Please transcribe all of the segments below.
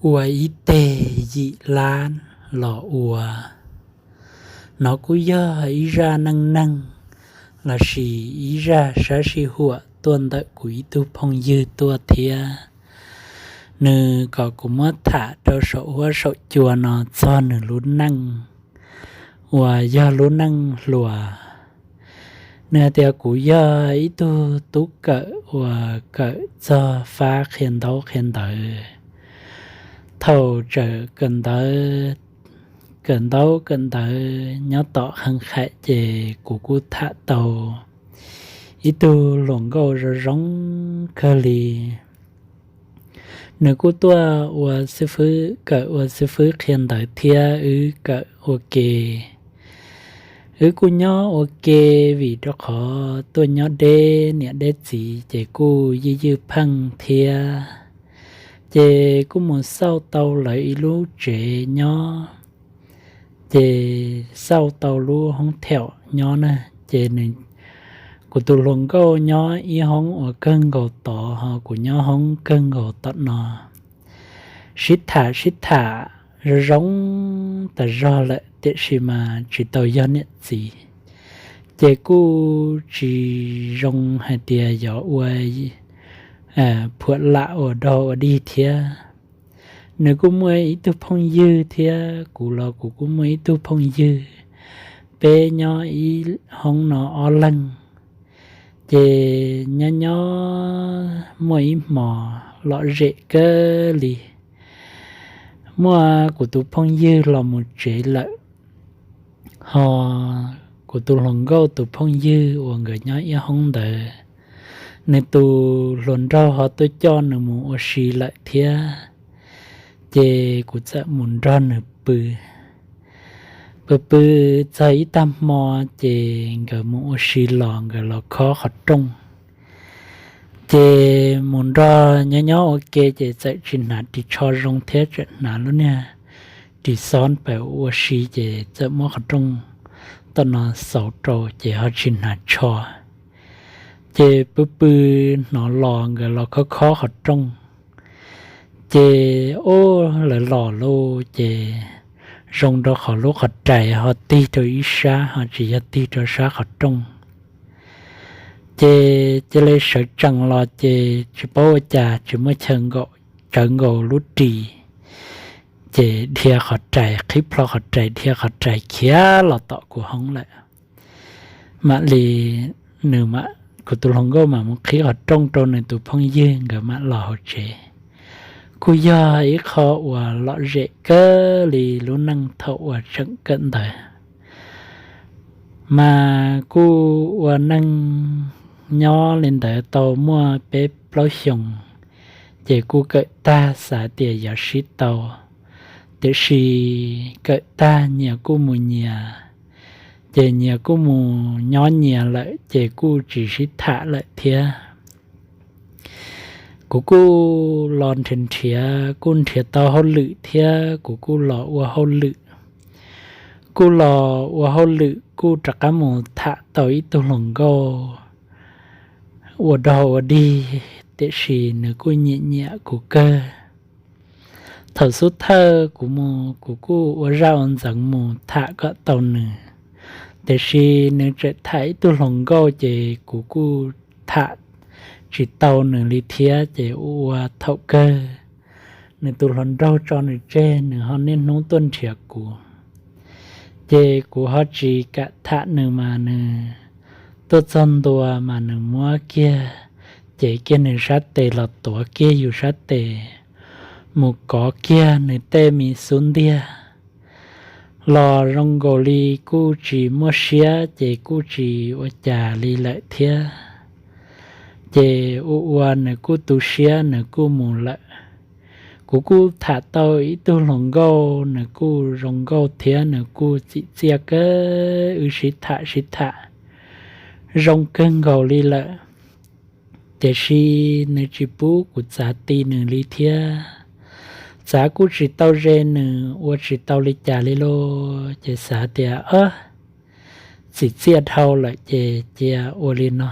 Ua ib teg yim lab los ua. Nov kuj yog ib zaj neej neeg lossis ib zaj sab sij huam tuaj ntawm kuv ib tug phooj ywg tuaj thiab. Nws kom kuv muab tham rau saum huab saum cua no txog nws lub neej uas yog lub neej hluas. Nws hais tias kuv yog ib tug tub kawm uas kawm txog fab qhia ntaub qhia ntawv, thaum tseem kawm ntawv, kawm ntaub kawm ntawv nyob tom Hee Khais ces kuv kuj tham tau ib tug hluas nkauj zoo zoo kawg li. Nws kuj tuaj ua xib fwb, kawm ua xib fwb qhia ntawv thiab wb kawm ua ke. Wb kuj nyob ua ke vim rau qhov tuaj nyob deb niam deb txiv ces kuj ywj ywj pheej thiab. Ces kuj mus xauj tau lawv ib lub tsev nyob, ces xauj tau lub hoob theem nyob na, ces nws, kuv tus hluas nkauj nyob ib hoob uas kawg nkaus tod ho kuv nyob hoob kawg nkaus tom no. Sib tham sib tham zoo zoo tas zog lawm tiam sis mas tsis tau yog niam txiv, ces kuj tsis zoo hais tias yuav ua phuam lam ua dog ua dig thiab. Nws kuj muaj ib tug phooj ywg thiab kuv los kuv kuj muaj ib tug phooj ywg, peb nyob ib hoob no ob leeg. Ces nyob nyob muaj ib hmos lom zem kawg li, muaj kuv tus phooj ywg los mus tsev lawm, ho kuv tus hluas nkauj tus phooj ywg uas nkawd nyob ib hoob ntawd, nws tus hluas nraug ho tuaj coj nws mus ua si lawm thiab. Ces kuv txawm mus nrog nws pw. Pw pw txog ib tag hmo, ces nkawd mus ua si los nkawd los khob qhov rooj. Ces mus nrog nyob nyob ua ke ces txawm tsis hnav ris tsho zoo thiab, tseem hnav lub niag ris xob pem ua si, ces txawm muab qhov rooj tom no xauv rau ces ho tsis hnav tsho. Ces pw pw hnov los nkawd los khob khob qhov rooj. Ces ub, lawv los lauj, ces zoo rau qhov lub qhov rais ho tig rau ib sab, ho tsis yog tig rau sab qhov rooj. Ces cia li sawv tsees los ces tsis paub ua cas tsis muaj chaw nkaum, tsawv nkaus lub ris, ces dhia qhov rais, qhib plho qhov rais, dhia qhov rais khiav los tom kuv hoob lawm. Mam li nws, kuv tus hluas nkauj mam mus qhib qhov rooj rau nws tus phooj ywg nkawd mam los hauv tsev. Kuj yog ib qho uas lom zem kawg li lub neej thaum uas tseem kawm ntawv. Mas kuj ua neej nyob li ntawd tau muaj peb plaub xyoos, ces kuj kawm tag xav tias yuav sib tau, tiam sis kawm tag nyias kuj mus nyias, ces nyias kuj mus nyob nyias lawm ces kuj tsis sib tham lawm thiab. Kuv kuj los nrhiav nrhiav, kuj nrhiav tau hauj lwm thiab kuv kuj los ua hauj lwm. Kuj los ua hauj lwm kuj rov qab mus tham tau ib tug hluas nkauj ua dog ua dig, tiam sis nws kuj nyiam nyiam kuv kawg. Thaum xub thawj kuv mus kuv kuj ua zaj ua ntxeev mus tham kom tau nws, tiam sis nws tseem tham ib tug hluas nkauj ces kuv kuj tham tsis tau nws li thiab, ces ua thaum kawg nws tus hluas nraug tso nws tseg, nws ho niaj hnub tuaj nrhiav kuv. Ces kuv ho tsis kam tham nws mas nws tuaj txog ntua mas nws muab kiag, cev kiag nws sab tes los tuav kiag yus sab tes, mus kov kiag nws tej me xub ntiag. Los zoo nkaus li kuj tsis muaj siab ces kuj tsis ua cas li lawm thiab. Ces ua ua nws kuj tu siab nws kuj mus lawm. Kuv kuj tham tau ib tug hluas nkauj, nws kuj zoo nkauj thiab nws kuj txim txiaj kawg, wb sib tham sib tham zoo kawg nkaus li lawm. Tiam sis nws tsis pub kuv txav ti nws li thiab. Txav kuj tsis tau ze nws, ua tsis tau li cas li lauj, ces xav tias txim txiaj dhau lawm ces cia ua li no.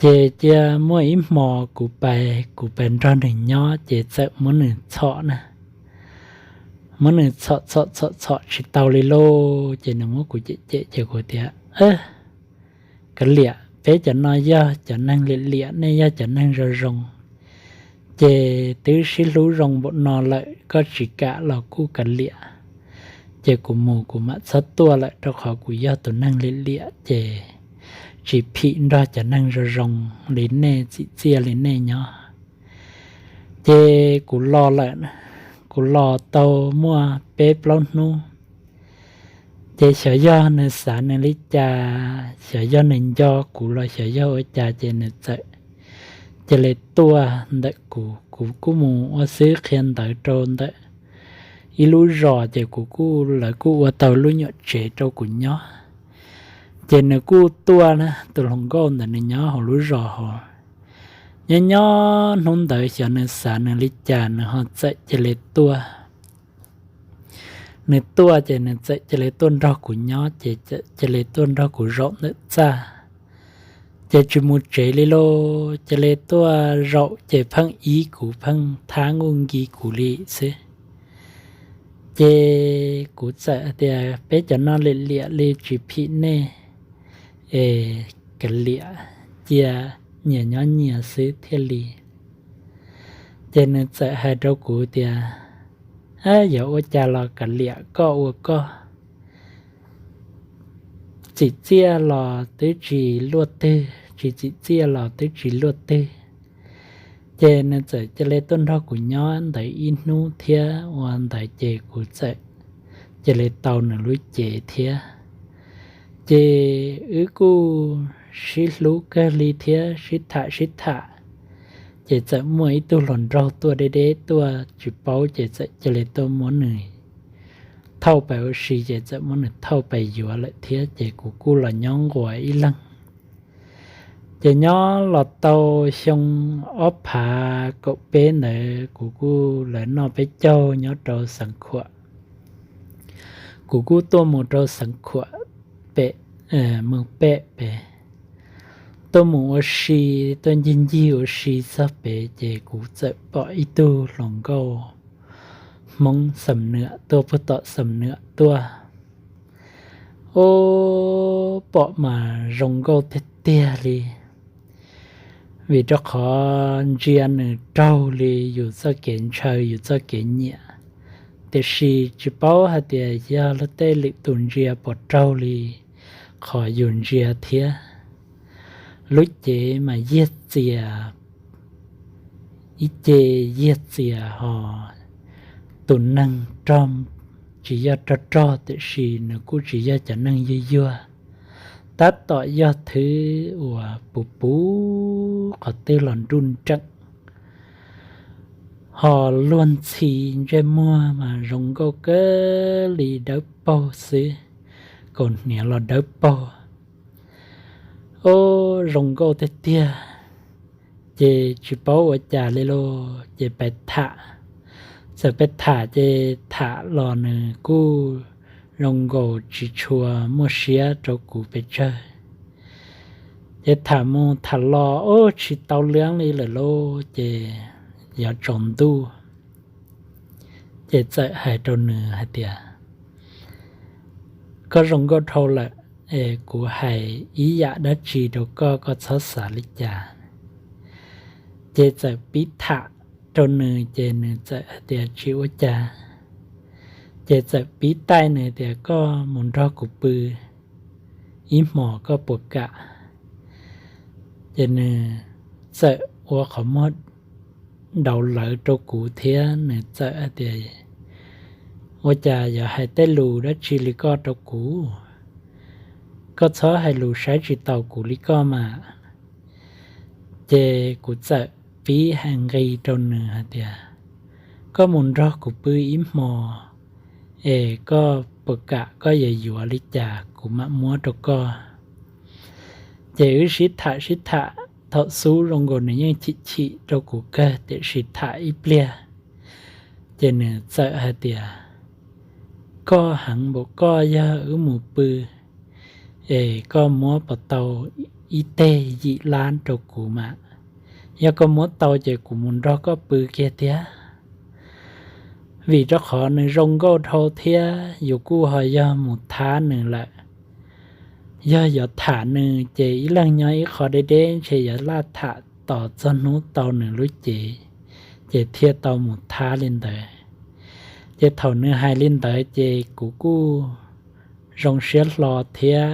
Ces cia muaj ib hmo kuv pais, kuv pais nrog nws nyob ces txawm muab nws txhom na, muab nws txhom txhom txhom txhom tsis tau li lauj, ces nws muab kuv cem cem ces kuv tias, Kav liam, peb cov no yog cov neeg liam liam, nej yog cov neeg zoo zoo, ces twb sib hlub zoo npaum no lawm koj tsis kam los kuj kav liam. Ces kuv mus kuv mam txhob tuaj lawm rau qhov kuv yog tus neeg liam liam ces tsis phim nrog cov neeg zoo zoo li nej, txim txiaj li nej nyob. Ces kuv los lawm, kuv los tau muaj peb plaub hnub, ces xyov yog nws xav nws li cas, xyov yog nws nco kuv los xyov yog ua cas ces nws txawm cia li tuaj ntawm kuv. Kuv kuj mus ua xwb qhia ntawv rau ntawm ib lub zos ces kuv kuj, lawv kuj ua tau lub nyuam tsev rau kuv nyob. Ces nws kuj tuaj na, tus hluas nkauj ntawd nws nyob hauv lub zos hauv. Nyob nyob hnub ntawd xyov nws xav nws li cas nws ho txawm cia li tuaj. Nws tuaj ces nws txawm cia li tuaj nrog kuv nyob ces cia li tuaj nrog kuv zaum ntawm txaj. Ces tsis mus tsev li lauj, cia li tuaj zaum ces pheej ib kuv, pheej thab nkuj nki kuv li xwb. Ces kuv txawm hais tias, Peb cov no liam liam li tsis phim nej es kav liam, cia nyias nyob nyias xwb thiaj li. Ces nws txawm hais rau kuv tias, Yuav ua cas los kav liam, koj ua koj. Txim txiaj los twb tsis luaj twg, tsis txim txiaj los twb tsis luaj twg. Ces nws txawm cia li tuaj nrog kuv nyob ntawd ib hnub thiab, ua ntawd ces kuv txawm cia li tau nws lub cev thiab. Ces wb kuj sib hlub kawg li thiab, sib tham sib tham. Ces txawm muaj ib tug hluas nraug tuaj deb deb tuaj tsis paub, ces txawm cia li tuaj muab nws thauj pais ua si, ces txawm muab nws thauj pais yuav lawm thiab, ces kuv kuj los nyob nquas ib leeg. Ces nyob los tau xyoo ob phav kaum peb ntawd kuv kuj, lawv noj peb caug nyob rau Xeev Khuam. Kuv kuj tuaj mus rau Xeev Khuam pem, Moos Pem pem, tuaj mus ua si, tuaj ncig ncig ua si txog pem, ces kuv txawm pom ib tug hluas nkauj Hmoob Xam Nuam tuaj puag tom Xam Nuam tuaj. Ub, pom mas zoo nkauj tiag tiag li, vim rau qhov ntsia nws raug li yus txoj kev ntshaw, yus txoj kev nyiam, tiam sis tsis paub hais tias yog luag tej lwm tus ntsia puas raug li qhov yus ntsia thiab. Lub cev mas yiag txias, ib ce yiag txias ho, tus neeg rog tsis yog rog rog, tiam sis nws kuj tsis yog cov neeg yuag yuag, tab tom yog thwv uas puv puv qhov twg los nruj nreem, ho luag ntxhi, ntsej muag mas zoo nkauj kawg li, dawb paug xwb, kaus hniav los dawb paug. Ub, zoo nkauj tiag tiag, ces tsis paub ua cas li lauj, ces pais tham. Txawm pais tham ces tham los nws kuj zoo nkaus tsis tshua muaj siab rau kuv pes tsawg. Ces tham mus tham los ub tsis tau leeb li lawm lauj, ces yuav tsaus ntuj. Ces txawm hais rau nws hais tias, Koj zoo nkauj dhau lawm, es kuv hais ib yam dab tsi rau koj, koj txhob xav li cas. Ces txawm pib tham rau nws, ces nws txawm hais tias tsis ua cas. Ces txawm pib taij nws tias, Koj mus nrog kuv pw ib hmos koj puas kam? Ces nws txawm ua qhov muag daus lawv rau kuv thiab nws txawm hais tias, Ua cas yuav hais tej lus dab tsi li koj rau kuv? Koj txhob hais lus saib tsis taus kuv li koj mas. Ces kuv txawm pib hais nqi rau nws hais tias, Koj mus nrog kuv pw ib hmo, es koj puas kam, koj yuav yuav li cas kuv mam muab rau koj. Ces wb sib tham sib tham, thaum xub zoo nkaus nws yeej chim chim rau kuv kawg, tiam sis tham ib pliag ces nws txawm hais tias, Koj heev npaum koj, yog wb mus pw es koj muab puas tau ib teg yim lab rau kuv mas, yog koj muab tau ces kuv mus nrog koj pw kiag thiab. Vim rau qhov nws zoo nkauj dhau thiab yus kuj ho yog mus thab nws lawm. Yog yuav tham nws ces ib leeg nyob ib qho deb deb ntshe yuav laj tham tos txog hnub tau nws lub cev, ces thiaj tau mus thab li ntawd. Ces thaum nws hais li ntawd ces kuv kuj zoo siab hlo thiab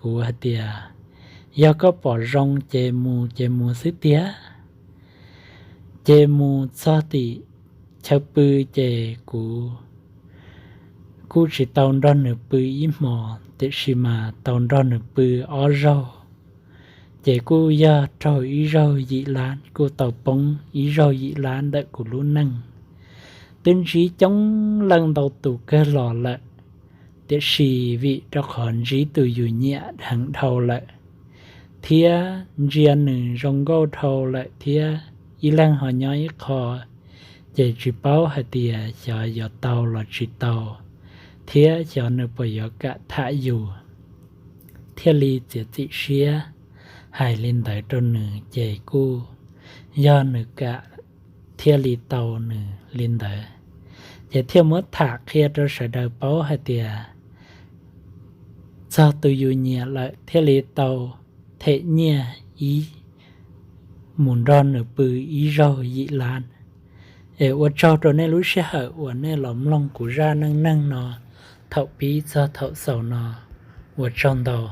kuv hais tias, yog koj pom zoo ces mus ces mus xwb tiag. Ces mus txog tim chaw pw ces kuv kuj tsis tau nrog nws pw ib hmos, tiam sis mas tau nrog nws pw ob zaug. Ces kuj yog raug ib zaug yim lab, kuj tau poob ib zaug yim lab ntawm kuv lub neej. Twb ntsib coob leej ntau tus kawg los lawm, tiam sis vim rau qhov ntsib tus yus nyiam dheev dhau lawm, thiab ntsia nws zoo nkauj dhau lawm thiab ib leeg ho nyob ib qho, ces tsis paub hais tias xyov yuav tau los tsis tau, thiab xyov nws puas yuav kam tham yus. Thiaj li txiav txim siab hais li ntawd rau nws ces kuj yog nws kam, thiaj li tau nws li ntawd. Ces thiaj muab tham qhia rau sawv daws paub hais tias txog tus yus nyiam lawm thiaj li tau them nyiaj ib mus nrog nws pw ib zaug yim lab. Es ua tsaug rau nej lub sij hawm uas nej los mloog kuv zaj neej neeg no thaum pib txog thaum xaus no. Ua tsaug ntau.